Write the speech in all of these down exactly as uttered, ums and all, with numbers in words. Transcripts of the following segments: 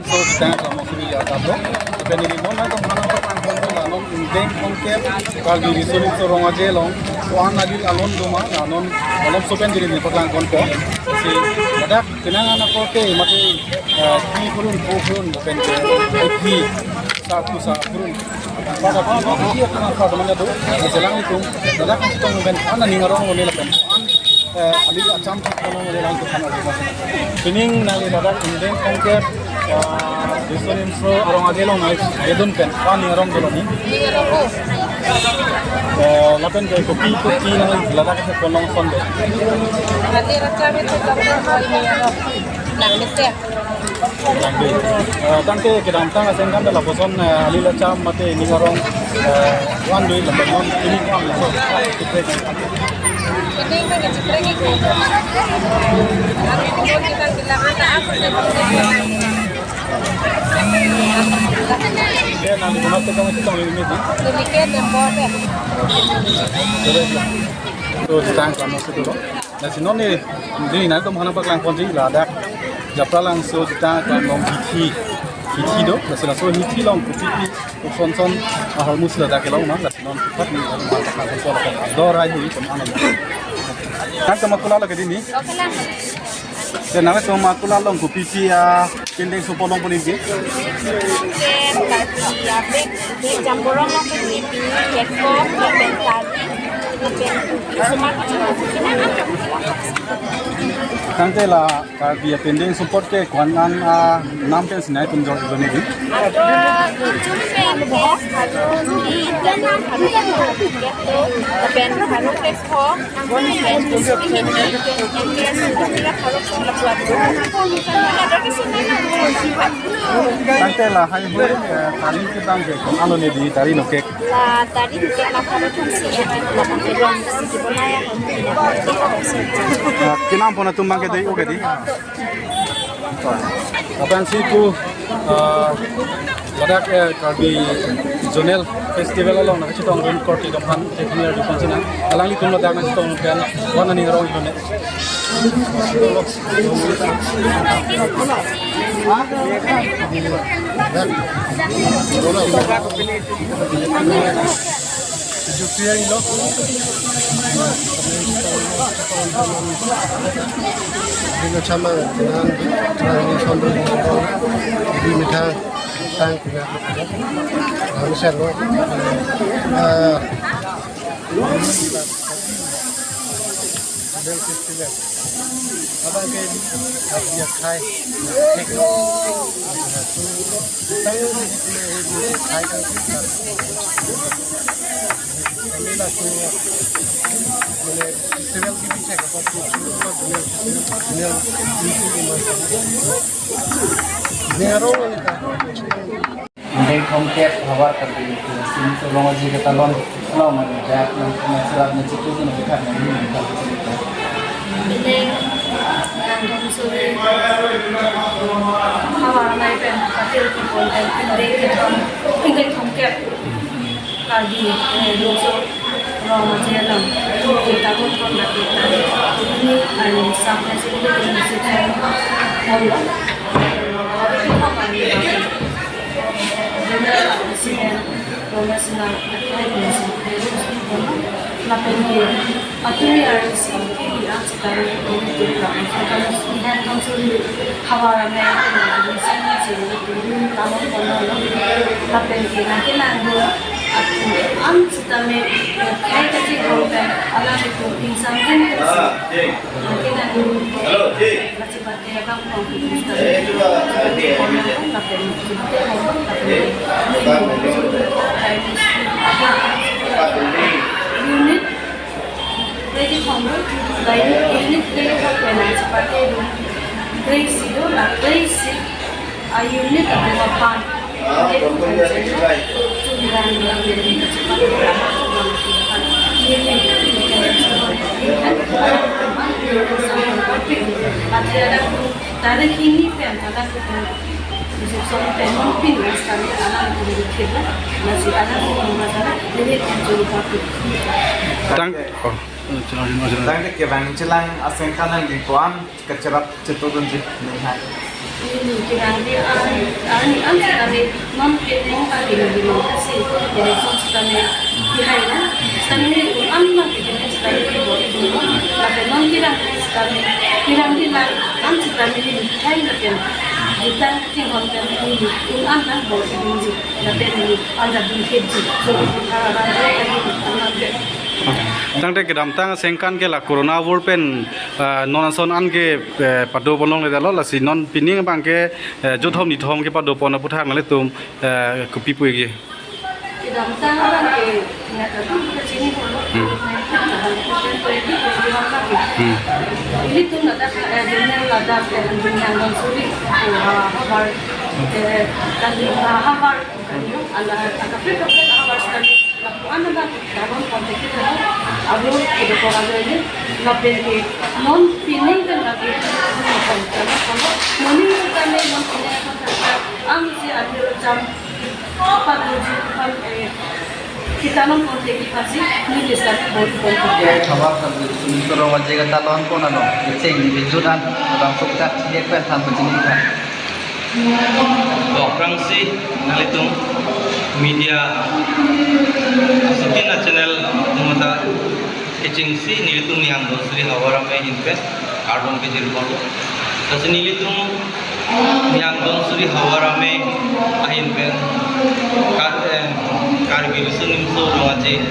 So, kita sama sini ya, tato. Pen neli non nangtum aphan nangpaklangponji la non ingdeng thomkep Karbi Riso Nimso Rong Aje along ko-an alir alon do ma, la non malomso pen neli nangpaklangponpo. Si ladak kenang anak korte mate, eh, pi kurun, po kurun, pen ke pi sa ku sa kurun. Pada apa, apa, apa, apa, apa, teman itu, selang itu, ladak nangchetong pen, aning arong lo neli lapen, eh, alir acham, teman itu ladak itu kan ada. Pining neli ladak ingdeng thomkep, eh, Riso Nimso Rong Aje along nangkedun pen, aning arong dolo ni. Eh, lapen ke kopi, kopi neli ladak ke ponlongson de. Alir acham itu kan ada aning arong. Nang mesep. Tangte, eh, tangte kedamtang asen kan lapuson, eh, alir acham mate aning arong, eh, van do-ik lapen non pining van laso. Pining van ke chipre ke ko. Aru ko kita bilang anak aku se. Ya, nanti guna tu kami tu kami ini. Demikian dan buat ya. Terus, terus tang kamu situ loh. Lasi non neli, neli nangtum aphan nangpaklangponji ladak Japralangso Sitang Aklam along hithi, hithi do, lasi laso hithi along kopi pi, koson son ahormu si ladak kelong ma, lasi non kopi neli nangtum aphan nangpaklangponpo lapen ador ai hui tum anon. Nangtum ma kola lo ke dini? Oke lah. Ya, nangtum ma kola along kopi pi, ah, Pendeng supo longpon neli. Pen Karbi abek, pen jamborong longpon neli, keko, pen kari, pen semua kecil. Tangte la Karbi apendeng support ke ko-an an, ah, nam pen sinai tum jor lo neli. Ado ujung pen ke, ado di pen nam pen ke, pen pen ke ko. Tangte lahai hui, eh, tari kedam ke, alo neli tari nokek. La tari nokek la pharo thomsi, eh, la tangte long si kibonaya. Eh, kenam pon atum abang ke dei, oke dei. Aphrangsi pu, eh, ladak, eh, Karbi Zonal Festival along nangchetongdun korte atum aphan, te kami lagi pon sinang. Alanglitum ladak nangchetong pen, wan aning arong idun ne. Dino chama kenan, kenan ini sondo di mitha tang kuna. Lalu saya lo, eh, Del Festival. Abang ke, dia khai. Khai khai. Kami langsung, mane, festival ke bichak apa tu, dunia, dunia, ini tu memang. Ini arong ini kan. Ingdeng thomkep havar Karbi Riso Nimso Rong Aje ketalon along nangkejak nang nangserap nangchitu nangkekhat nang nangkal. Ingdeng, ah, thomsuri havar amei pen patil kepon pen ingdeng kethom, ingdeng thomkep Karbi, eh, Riso Rong Aje along ketalon pon lake ta. Ini, ah, sampai sini kita mesti pon. General President, Roma Sina, Akhilai Council, Peru, Sri Roma, lapen ke, atumi R C, P D R, Chitani, Roma, Turka, Afrika, Sri Han Council, Hawara, American, Roma Sina, Chitani, Roma, Tamang, Kono, lapen ke, nangke nangdo, atu, ang Chitani, Kai Kachi, Roma, alanglitum, Ingsam, Hen, nangke nangdo, Hello, Chief. Unit, ready for work, unit, ready for finance, party, ready for, ready for, a unit of the fund. Tarik ini pen, tarik itu, bisa soal pen, pin, mas kami anak itu dikit lah, masih anak itu mas anak, jadi itu pakai. Tang, oh, eh, channel, channel, channel. Tangte kevang chelang asengkan nangdingpo-an, kacherap chetodunji, ning hai. Neli kerangdi an, arni an sitame non penang pagi neli non kasi election sitame kihai na. Sitame un-an abang kehai sitame kibor-i dun. Lapen non kerangdi sitame, kerangdi lang an sitame neli kihai lapen gitang chinghon pen neli un-an abang bor-i dunji. Lapen neli anja dun thekji. So, ah, ah, ah, ah, ah, ah, ah. Tangte kedamtang sengkan ke la corona vur pen, ah, non ason an ke, eh, pado ponlongledetlo, lasi non pining abang ke, eh, jothom nithom kepado pon aphuthak nanglitum, eh, kopi puji? Kedamtang abang ke, ngat atum kachini pon lo, Hmm. covid nineteen, twenty twenty-one lagi. Hmm. Ilitum ladak, eh, general ladak, eh, Nihang Donsuri, eh, ha-, havar, eh, kali, ha-, havar, kali, ala, akaprek kaprek havar sekali. Lapu-an abang, dalon kontak kita, abu, kita ko aja ini, lapen ke, non pining kan lagi, moning kita nih, non pining kan, ang si ambil jam, apa tujuh, apa, eh, kita non kontak kita sih, ini bisa bor-i kontak. Havar kan, ini kalau wajah kita lawan pon ano, ceng di bijudan, langsung kita, dia kan tanpa jenis kan. To, aphrangsi nanglitum media, Sukin a channel atum ta kechengsi nelitum Nihang Donsuri Havar Amei ahin pen kardom kejir ponlo. Lasi nelitum Nihang Donsuri Havar Amei ahin pen Kar-, eh, Karbi Riso Nimso Rong Aje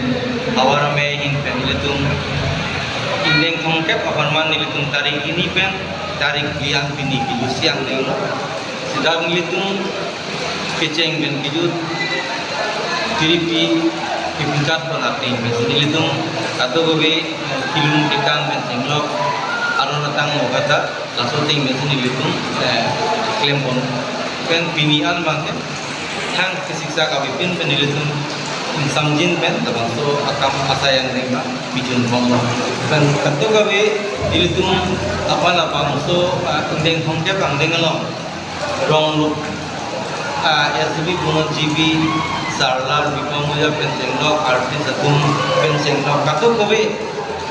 Havar Amei ahin pen nelitum ingdeng thomkep apharman nelitum tarik hini pen tarik phli an pini kejutsi angdenglo. Sita nelitum kecheng pen kejut tiripi kepingkat pon ateng pensi nelitum kadokave, eh, kelun kekang pen chenglok aron atang mo kata laso ateng pensi nelitum, eh, klem pon pen pini an abang ke thang kesiksak avepin pen nelitum ingsamjin pen labangso akam asai angdeng abang pijun ponlo. Pen kadokave nelitum apa labangso, ah, ingdeng thomkep angdeng along rong lo, ah, S D B, Bunot G B, Sarlar, Bipang Oja pen chenglok, artist atum pen chenglok, kadokave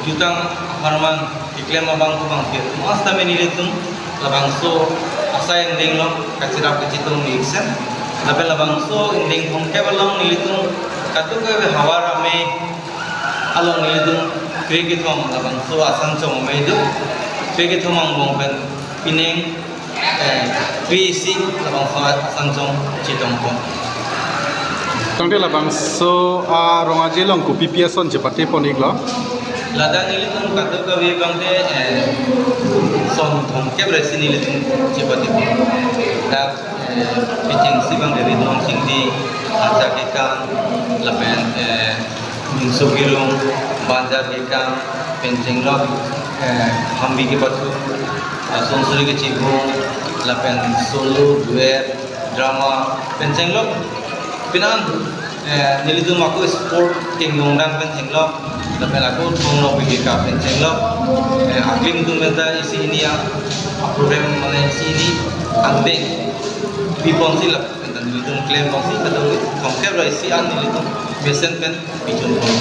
jutang apharman keklem abang ko abang ke. Mas tame nelitum labangso asai angdeng along kacherap kachetong mesen. Lapen labangso ingdeng thomkep along nelitum kadokave Havar Amei along nelitum kre kethom labangso asan chong amei do. Kre kethom angbong pen pining, eh, kre isi labangso asan chong chetong pon. Tangte labangso, ah, Rong Aje along kopi pi ason chepate pon-iklo? Ladak nelitum kadokave abang ke, eh, son thomkep resi nelitum chepate pon. Dak, eh, kechengsi abang ke Ritong Singdi, Aja Kekang, lapen, eh, Mingso Kirung, Banja Kekang, pen chenglok, eh, Hambi Kepathu, eh, Sunsuri Kechibung, lapen solo, duet, drama, pen chenglok, pinan, eh, nelitum ako sport kengdongdang pen chenglok, lapen ako thonglok bibika pen chenglok, eh, aklim atum pen ta isi hini a, a program mane isi hini angdeng pi ponsi lap. Nelitum klem ponsi kadokave thomkep ra isi an nelitum mesen pen pijun pon.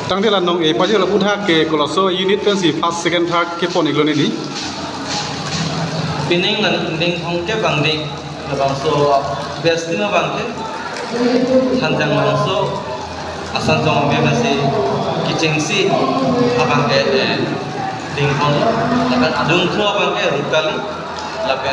Tangte la non-e pajirlo aphuthak ke kolaso unit pensi first, second, third kepon-iklo neli? Pining la ingdeng thomkep angdeng labangso best team abang ke Thanjang Langso asan chong amei pensi kechengsi abang ke, eh, ding ponlo. Lapen adung thu abang ke Rutali. Lapen